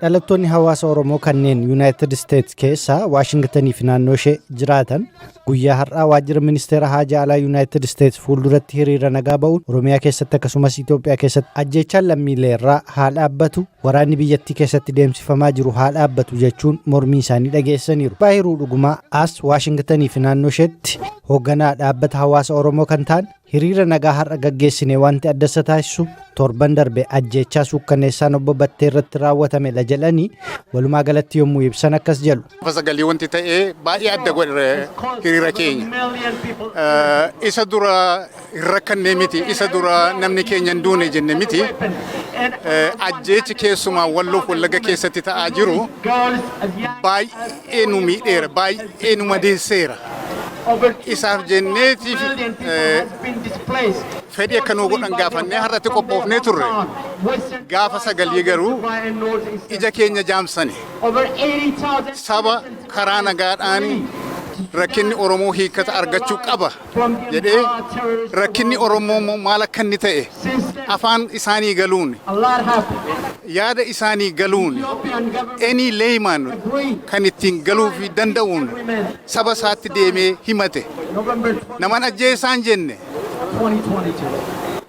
Dhalattoonni hawaasa Oromoo kanneen Yuunaayitid Isteets keessa Waashingtanii fi naannoo ishee jiraatan guyyaa har'aa waajjira ministeera haajaa alaa Yuunaayitid Isteets fuulduratti hiriira nagaa ba'uun, Oromiyaa keessatti akkasumas Itoophiyaa keessatti ajjeechaan lammiilee irraa haa dhaabbatu, waraanni biyyattii keessatti deemsifamaa jiru haa dhaabbatu jechuun mormii isaanii dhageessaniiru. Baahiruu Dhugumaa as Waashingtanii fi naannoo isheetti hoogganaa dhaabbata hawaasa Oromoo kan ta'an, hiriira nagaa har'a gaggeessine wanti adda isa taasisu torban darbe ajjeechaa suukkanneessaan obbo Battee irratti raawwatamedha jedhanii, walumaa galatti yommuu ibsan akkas jedhu. Sagalee wanti ta'ee baay'ee adda godhe hiriira keenya. Isa dura hin rakkannee miti, isa dura namni keenya hin duune jenne miti. Ajjeechi keessumaa Walloof Wallagga keessatti ta'aa jiru baay'ee nu miidheera, baay'ee nu madeesseera. Isaaf jenneetiif fedhii akka nuu godhan gaafannee har'atti qophoofnee turre. Gaafa sagalee garuu ija keenya jaamsani. Saba karaa nagaadhaan rakkinni Oromoo hiikkata argachuu qaba jedhee, rakkinni Oromoo immoo maal akka inni ta'e afaan isaanii galuun, yaada isaanii galuun, any layman kan ittiin galuu fi danda'uun saba isaatti deemee himate. Naman ajjeesaan jenne,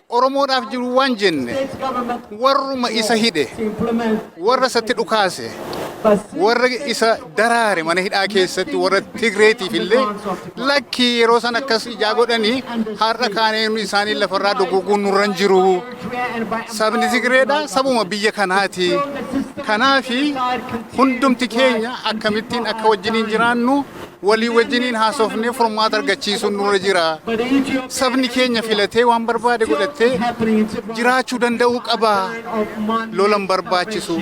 Oromoodhaaf jiru waan jenne, warruma isa hidhe, warra isatti dhukaase, warra isa daraare mana hidhaa keessatti, warra Tigreetiif illee lakkii yeroo san akkas ijaa godhanii, har'a kaanee isaanii lafarraa duguuguun nurra hin jiru. Sabni Tigreedha sabuma biyya kanaati. Kanaafi hundumti keenya akkamittiin akka wajjiniin jiraannu walii wajjiniin haasofnee furmaata argachiisuun nurra jira. Sabni keenya filatee waan barbaade godhatee jiraachuu danda'uu qaba. Lolan barbaachisu.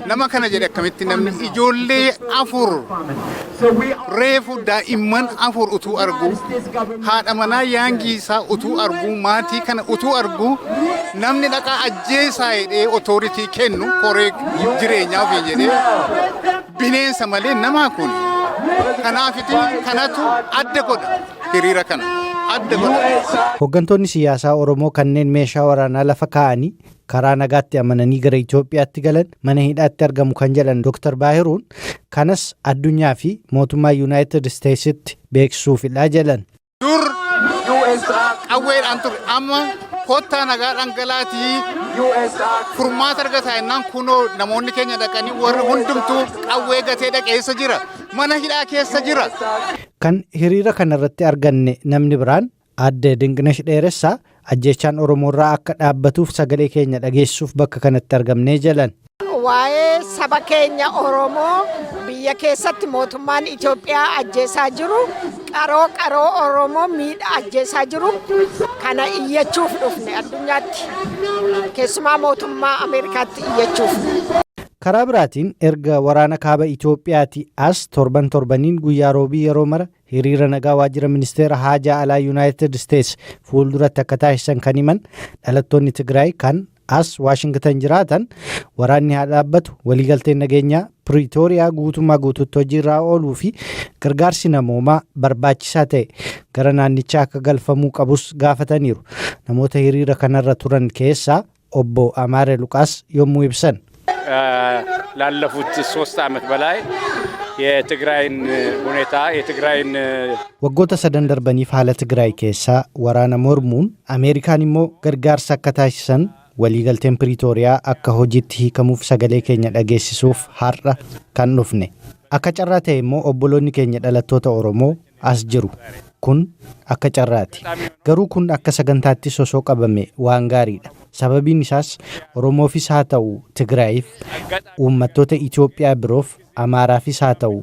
Nama kana jedhe akkamitti namni ijoollee afur, reefu daa'imman afur utuu argu, haadha manaa yaangii isaa utuu argu, maatii kana utuu argu, namni dhaqaa ajjeesaa jedhee authority kennu, koree jireenyaa ofii jedhee, bineensa malee namaa kun. Kanaafiti kanatu adda godha, hiriira kana adda godha. Hooggantoonni siyaasaa Oromoo kanneen meeshaa waraanaa lafa kaa'anii karaa nagaatti amananii gara Itoophiyaatti galan mana hidhaatti argamu kan jedhan Dr. Baahiruun, kanas addunyaa fi mootummaa Yuunaayitid Isteetsitti beeksisuufidha jedhan. Dur qawweedhaan ture, amma kottaa nagaa dhangalaatii furmaata argataa jennaan, kunoo namoonni keenya dhaqanii, warri hundumtuu qawwee gatee dhaqeessa jira, mana hidhaa keessa jira. Kan hiriira kanarratti arganne namni biraan aadde Dinqinash Dheeressaa, ajjeechaan Oromoorraa akka dhaabbatuuf sagalee keenya dhageessuuf bakka kanatti argamnee jedhan. Waa'ee saba keenya Oromoo biyya keessatti mootummaan Itoophiyaa ajjeesaa jiru, qaroo qaroo Oromoo miidha ajjeesaa jiru kana iyyachuuf dhufne, addunyaatti, keessumaa mootummaa Ameerikaatti iyyachuuf. Karaa biraatiin erga waraana kaaba Itoophiyaati as torban torbaniin guyyaa roobii yeroo mara hiriira nagaa waajjira ministeera haajaa alaa Yuunaayitid Isteets fuulduratti akka taasisan kan himan dhalattoonni Tigraay kan as Waashingtan jiraatan, waraanni haa dhaabbatu, waliigalteen nageenyaa Piriitooriyaa guutummaa guutuutti hojiirraa ooluu fi gargaarsi namoomaa barbaachisaa ta'e gara naannichaa akka galfamuu qabus gaafataniiru. Namoota hiriira kanarra turan keessaa obbo Amaare Luqaas yommuu ibsan. ላለፉት 3 ዓመት በላይ የትግራይን ሁኔታ የትግራይን Waggoota sadan darbaniif haala Tigraay keessaa waraana mormuun, Ameerikaan immoo gargaarsa akka taasisan, waliigalteen Piriitooriyaa akka hojiitti hiikamuuf sagalee keenya dhageessisuuf har'a kan dhufne. Akka carraa ta'e immoo obboloonni keenya dhalattoota Oromoo as jiru. Kun akka carraati. Garuu kun akka sagantaatti sosoo qabame waan gaariidha. Sababiin isaas Oromoofis haa ta'u Tigraayiif, uummattoota Itoophiyaa biroof, Amaaraafis haa ta'u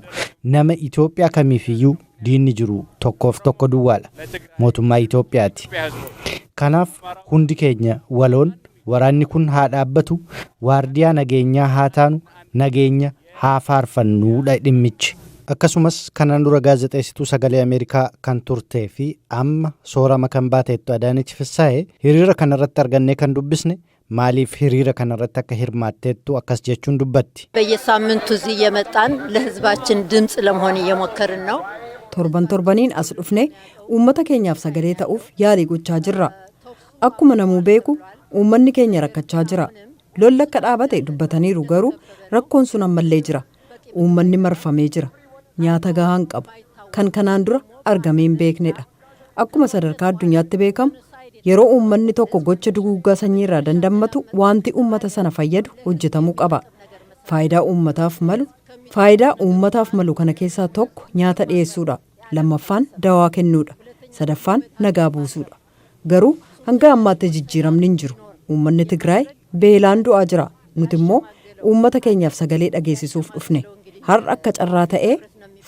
nama Itoophiyaa kamiifiyyuu diinni jiru tokkoof tokko duwwaadha. Mootummaa Itoophiyaati. Kanaaf hundi keenya waloon waraanni kun haa dhaabbatu, waardiyaa nageenyaa haa taanu, nageenya haa faarfannuudha dhimmichi. Akkasumas kanaan dura gaazexeessituu Sagalee Ameerikaa kan turtee fi amma soorama kan baateettu Adaanech Fissaa'ee hiriira kanarratti argannee kan dubbisne, maaliif hiriira kanarratti akka hirmaatteettu akkas jechuun dubbatti. በየሳምንቱ እዚህ እየመጣን ለሕዝባችን ድምፅ ለመሆን እየሞከርን ነው። Torban torbaniin as dhufnee uummata keenyaaf sagalee ta'uuf yaalii gochaa jirra. Akkuma namuu beeku uummanni keenya rakkachaa jira. Lolli akka dhaabate dubbataniiru, garuu rakkoon sun ammallee jira. Uummanni marfamee jira. Nyaata gahaa hin qabu. Kan kanaan dura argamee hin beeknedha. Akkuma sadarkaa addunyaatti beekamu, yeroo uummanni tokko gocha duguuggaa sanyiirraa dandammatu, wanti uummata sana fayyadu hojjetamuu qaba. Faayidaa uummataaf malu kana keessaa tokko nyaata dhiyeessuudha. Lammaffaan dawaa kennuudha. Sadaffaan nagaa buusuudha. Garuu hanga ammaatti jijjiiramni hin jiru. Uummanni Tigraay beelaan du'aa jira. Nuti immoo uummata keenyaaf sagalee dhageessisuuf dhufne. Har'a akka carraa ta'ee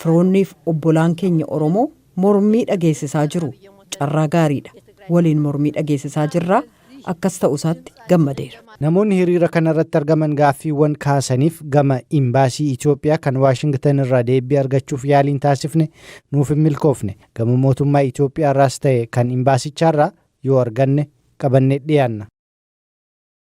firoonniif obbolaan keenya Oromoo mormii dhageessisaa jiru. Carraa gaariidha. Waliin mormii dhageessisaa jirraa, akkas ta'uu isaatti gammadeera. Namoonni hiriira kanarratti argaman gaaffiiwwan kaasaniif gama imbaasii Itoophiyaa kan Waashingtan irraa deebii argachuuf yaaliin taasifne nuuf hin milkoofne. Gama mootummaa Itoophiyaa irraas ta'e kan imbaasichaarraa yoo arganne qabannee dhiyaanna.